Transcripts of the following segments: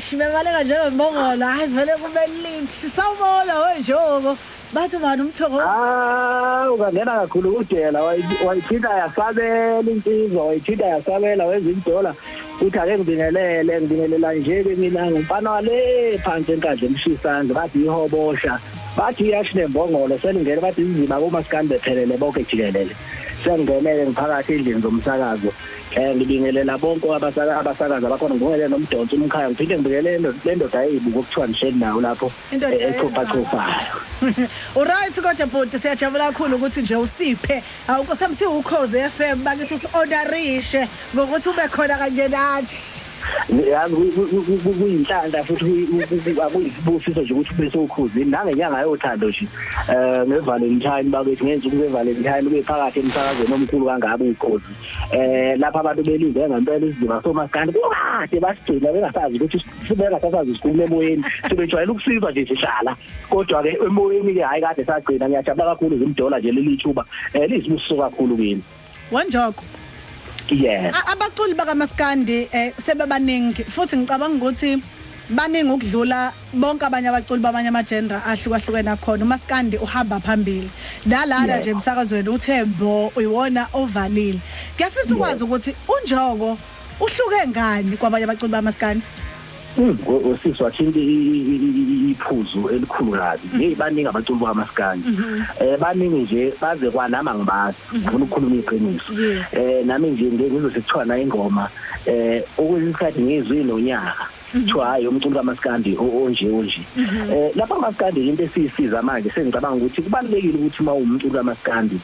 Eish, bebaleka njengembongolo, hayi vele kube lithi. Sawubona weNjoko. Bathi bani umthoko? Ah, ungangena kakhulu kudela wayithinta yasabela insizwa, wayithinta yasabela wenza idola. Uthi ake ngibingelele, ngibingelela nje ke mina ngumfana wale phansi enkandla emshisandla, bathi ihobosha. Bathi iyashi nembongolo selingene, bathi inzima komasikandi bephelele bonke jikelele. Sengingenele ngiphakathi endlini zomsakazo. Ngibingelela bonke abasakazi abakhona, ngibingelele nomdonso umkhaya, ngiphinde ngibingelele le ndoda eyibuko okuthiwa ngihleli nayo lapho echofachofayo. Uright kodwa bhuti, siyajabula kakhulu ukuthi nje usiphe awukho siwukhoze FM bakithi usi-honorishe ngokuthi ube khona kanye nathi. Yazi kuyinhlanhla futhi akuyisibusiso nje ukuthi ube sewukhuzini nangenyanga yothando nje ngeValentine bakithi, ngensuku zeValentine ube phakathi emsakazweni omkhulu kangaka ukhozi. Lapha abantu belinde ngempela isiziba somaskandi kukade basigcina bengasazi ukuthi sibengasasazi sikhuluma emoyeni, sebejwayele ukusizwa nje sihlala, kodwa ke emoyeni ke hayi kade sagcina. Ngiyajabula kakhulu zimdola nje leli thuba liyisibusiso kakhulu kimi. Wanjoko. Yes. Abaculi bakaMaskandi sebebaningi futhi ngicabanga ukuthi baningi ukudlula bonke abanye abaculi babanye ama-genre ahlukahlukene akhona. UMaskandi uhamba phambili. Nalana nje emsakazweni uthe mbo uyiwona ovalile. Ngiyafisa ukwazi ukuthi uNjoko uhluke ngani kwabanye abaculi bamaskandi? Usisi wathinta iphuzu elikhulu kabi. Hey, baningi abaculi bamaskandi. Baningi nje baze kwanami angibazi. Ngifuna ukukhuluma iqiniso. Nami nje ngeke ngizwe sekuthiwa na ingoma okwesikhathi ngizwe nonyaka. Kuthiwa hayi umculo kaMaskandi onje onje. Lapha kaMaskandi into esiyisiza manje sengicabanga ukuthi kubalulekile ukuthi uma uwumculo kaMaskandi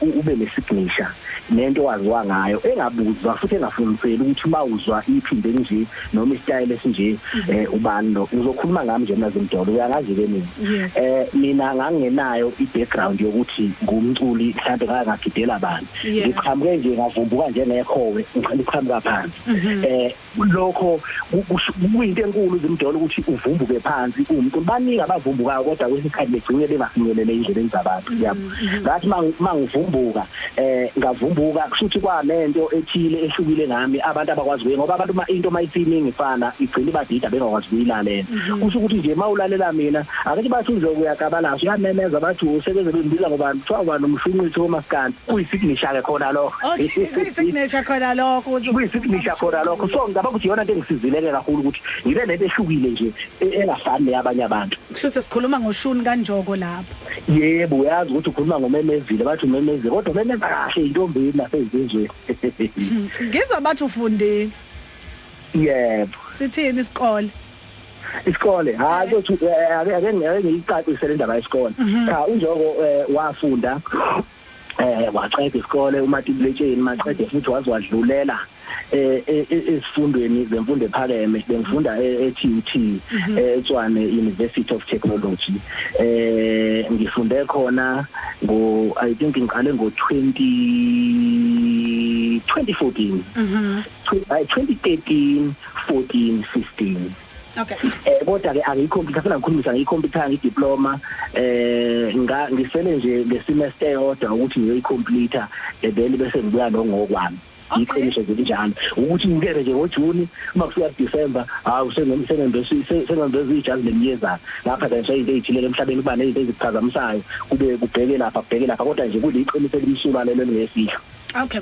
ube nesignature nento owaziwa ngayo engabuzwa futhi engafuniseli ukuthi uma uzwa iphimbo elinje noma isitayela esinje ubani lo uzokhuluma ngami nje mina Zimdolo, uyangazi ke mina. Mina ngangenayo i-background yokuthi ngumculi, mhlawumbe ngake ngagidela bani, ngiqhamuke nje ngavumbuka njengekhowe ngiqhamuka phansi. Lokho kuyinto enkulu Zimdolo ukuthi uvumbuke phansi uwumculi. Baningi abavumbukayo kodwa kwesinye isikhathi begcine bengafinyelele endleleni zabantu, yabo. Ngathi mangivumbuka ngavumbuka kushuthi kwanento ethile ehlukile ngami abantu abakwazi kuye, ngoba abantu into mayithi ifana igcina ibadida bengakwazi kuyilalela. Kusho ukuthi nje mawulalela mina akuthi bathi uNjoko uyakabalasa uyamemeza, bathi usebenze bembiza ngobani, kuthiwa ubani umshunqisi womaskandi, kuyisignature ke khona lokho. Okay, kuyisignature khona lokho. Kuyisignature khona lokho. So ngicabanga ukuthi iyona into engisizile ke kakhulu ukuthi ngibe nento ehlukile nje engafani neyabanye abantu. Kusho ukuthi sikhuluma ngoshuni kaNjoko lapho. Yebo, uyazi ukuthi ukhuluma ngomemezile, bathi umemezile kodwa umemeza kahle intombini nasezinsizweni. Ngizwa bathi ufundile. Yebo. Sithini isikole? Isikole hayi kodwa ake ngiyicacise le ndaba yesikole. Cha, uNjoko wafunda waqeda isikole umatikuletsheni, maqede futhi waze wadlulela ezifundweni zemfundo ephakeme. Bengifunda e-TUT, eTshwane University of Technology. Ngifunde khona ngo I think ngiqale ngo 20 2014, 2013, 14, 15. Kodwa ke angiyicomplete, funa ngikhulumisa ngiyicomplete ngidiploma, nga ngisele nje ngesemester eyodwa ukuthi ngiyoyicomplete, then bese ngibuya lo ngokwami. Iqiniso nje njalo ukuthi ngikere nje ngoJuni, uma kufika December hawu sengembese ijazi lemiyezana ngapha nje, izinto ezithile emhlabeni kuba nezinto eziphazamisayo, kube kubheke lapha kubheke lapha, kodwa nje kuliqiniso elimsulwa lelo elingefihlo. Okay.